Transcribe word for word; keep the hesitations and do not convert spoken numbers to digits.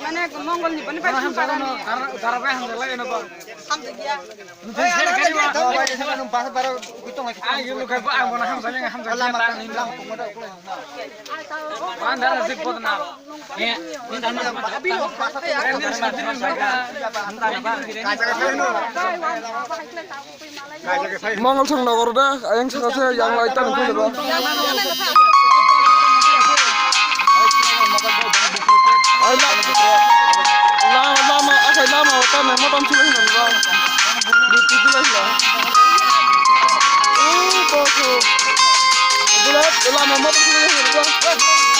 Mane Mongol ni bani pai parani. Mongol song nogor da, ayang saka se yang lai tan kule ba. Ai la-, lama, lama, akai lama, o tan motom sila hinani ba. Lutu sila hila. Uu, bosu. Bulat, lama motom sila hinani ba.